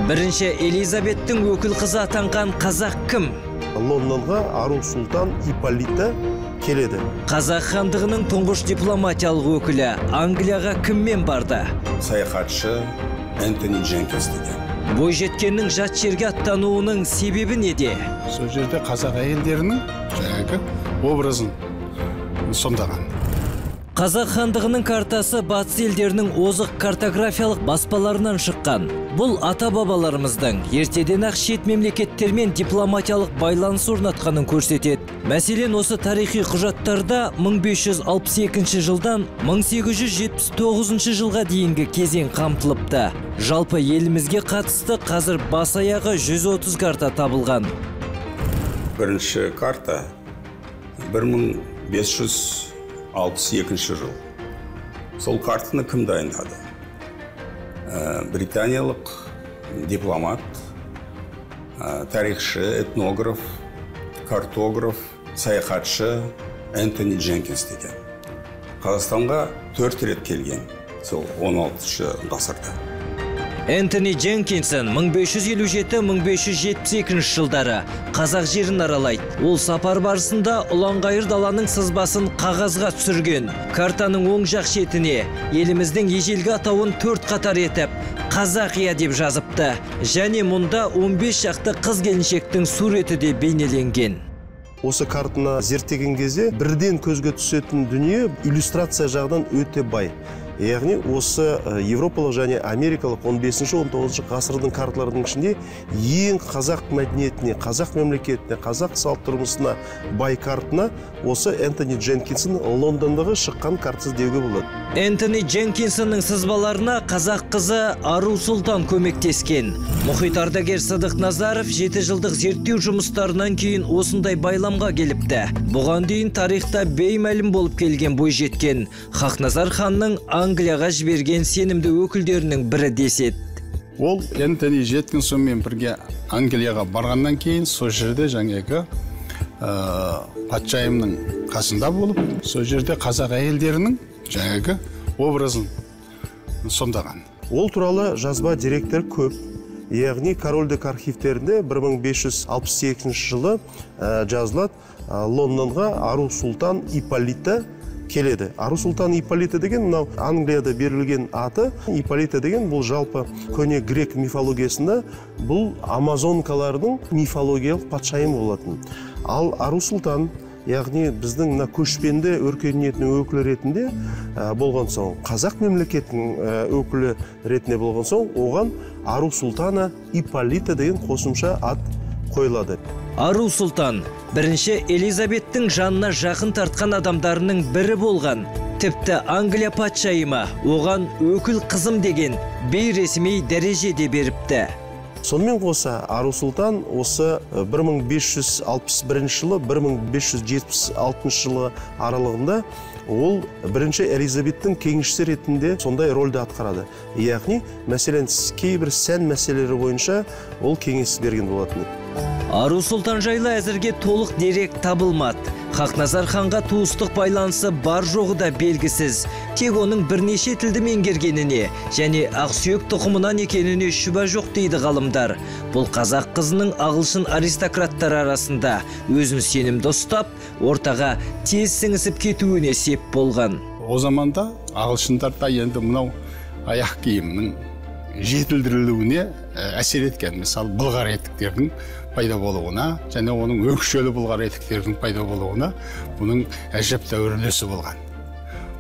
Бірінші Элизабеттің өкіл қызы атанған қазақ кім? Лондонға Ару Сұлтан Ипполита келеді. Қазақ хандығының тұңғыш дипломатиялық өкілі Англияға кіммен барды? Саяхатшы Энтони Дженкинс деген. Бойжеткеннің жат жерге аттануының себебі неде? Сол жерде қазақ әйелдерінің жаңағы образын сомдаған. Қазақ хандығының картасы батыс елдерінің озық картографиялық баспаларынан шыққан. Бұл ата-бабаларымыздың ертеден-ақ шет мемлекеттермен дипломатиялық байланыс орнатқанын көрсетеді. Мәселен, осы тарихи құжаттарда 1562 жылдан 1879 жылға дейінгі кезең қамтылыпты. Жалпы елімізге қатысты қазір бас аяғы 130 карта табылған. Бірінші карта 1562 жыл. Сол картаны кім дайындады? Британиялық дипломат, тарихшы, этнограф, картограф, саяхатшы Энтони Дженкинс деген. Қазақстанға 4 рет келген, сол 16 ғасырда. Энтони Дженкинсон 1557-1572 жылдары қазақ жерін аралайды. Ол сапар барысында ұланғайыр даланың сызбасын қағазға түсірген. Картаның оң жақ шетіне еліміздің ежелгі атауын 4 қатар етіп, Қазақия деп жазыпты. Және мұнда 15 шақты қыз келіншектің суреті де бейнеленген. Осы картаны зерттеген кезде бірден көзге түсетін дүние иллюстрация жағынан өте бай. Яғни осы европалық және америкалық 15-19 ғасырдың карталарының ішінде ең қазақ мәдениетіне, қазақ мемлекетіне, қазақ салт тұрмысына бай картына осы Энтони Дженкинсон Лондондағы шыққан картасы деуге болады. Энтони Дженкинсонның сызбаларына қазақ қызы Ару Сұлтан көмектескен. Мұхит ардагер Садық Назаров 7 жылдық зерттеу жұмыстарынан кейін осындай байламға келіпті. Бұған дейін тарихта беймәлім болып келген бойжеткен Хақназар ханның Англияға жіберген сенімді өкілдерінің бірі деседі. Ол Энтони Дженкинсонмен бірге Англияға барғаннан кейін сол жерде жаңағы патшайымның қасында болып, сол жерде қазақ әйелдерінің жаңағы образын сомдаған. Ол туралы жазба деректер көп. Яғни корольдік архивтерінде 1562 жылы жазылады, Лондонға Ару Сұлтан Ипполита келеді. Ару Сұлтан Ипполита деген мынау Англияда берілген аты. Ипполита деген бұл жалпы көне грек мифологиясында бұл амазонкалардың мифологиялық патшайымы болатын. Ал Ару Сұлтан, яғни біздің мына көшпенді өркениетінің өкілі ретінде болған соң, қазақ мемлекетінің өкілі ретінде болған соң, оған Ару Сұлтана Ипполита деген қосымша ат қойылады. Ару Сұлтан бірінші Элизабеттің жанына жақын тартқан адамдарының бірі болған. Тіпті Англия патшайымы оған өкіл қызым деген бейресми дәреже де беріпті. Сонымен қоса Ару Сұлтан осы 1561 жылы 1576 жылы аралығында ол бірінші Элизабеттің кеңесшісі ретінде сондай рөлді атқарады. Яғни, мәселен, кейбір сән мәселелері бойынша ол кеңес берген болатын. Ару Сұлтан жайлы әзірге толық дерек табылмады. Хақназар ханға туыстық байланысы бар жоғы да белгісіз. Тек оның бірнеше тілді меңгергеніне және ақсүйек тұқымынан екеніне шүбә жоқ дейді ғалымдар. Бұл қазақ қызының ағылшын аристократтары арасында өзін сенімді ұстап, ортаға тез сіңісіп кетуіне сеп болған. О заманда ағылшындар да енді мынау аяқ киімнің жетілдірілуіне әсер еткен. Мысалы, былғары етіктердің пайда болуына және оның өкшелі былғары етіктердің пайда болуына бұның әжептәуір үлесі болған.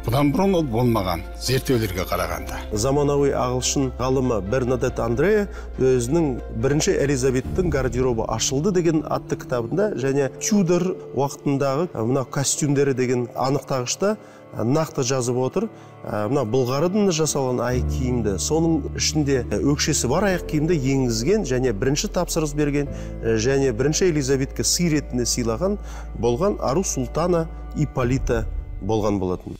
Бұдан бұрын ол болмаған зерттеулерге қарағанда. Заманауи ағылшын ғалымы Бернадет Андреа өзінің бірінші Элизабеттің гардеробы ашылды деген атты кітабында және Тюдор уақытындағы мына костюмдері деген анықтағышта нақты жазып отыр. Мына былғарыдан жасалған аяқ киімді, соның ішінде өкшесі бар аяқ киімді енгізген және бірінші тапсырыс берген және бірінші Элизабетке сый ретінде сыйлаған болған Ару Сұлтана Ипполита болған болатын.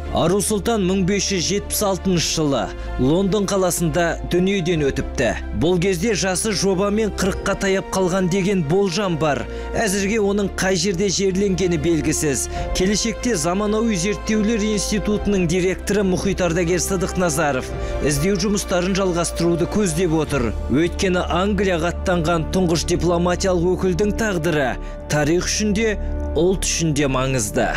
Ару Сұлтан 1576 жылы Лондон қаласында дүниеден өтіпті. Бұл кезде жасы жобамен 40-қа таяп қалған деген болжам бар. Әзірге оның қай жерде жерленгені белгісіз. Келешекте заманауи зерттеулер институтының директоры мұхит ардагер Сыдықназаров іздеу жұмыстарын жалғастыруды көздеп отыр. Өйткені Англияға аттанған тұңғыш дипломатиялық өкілдің тағдыры тарих үшін де, ұлт үшін де маңызды.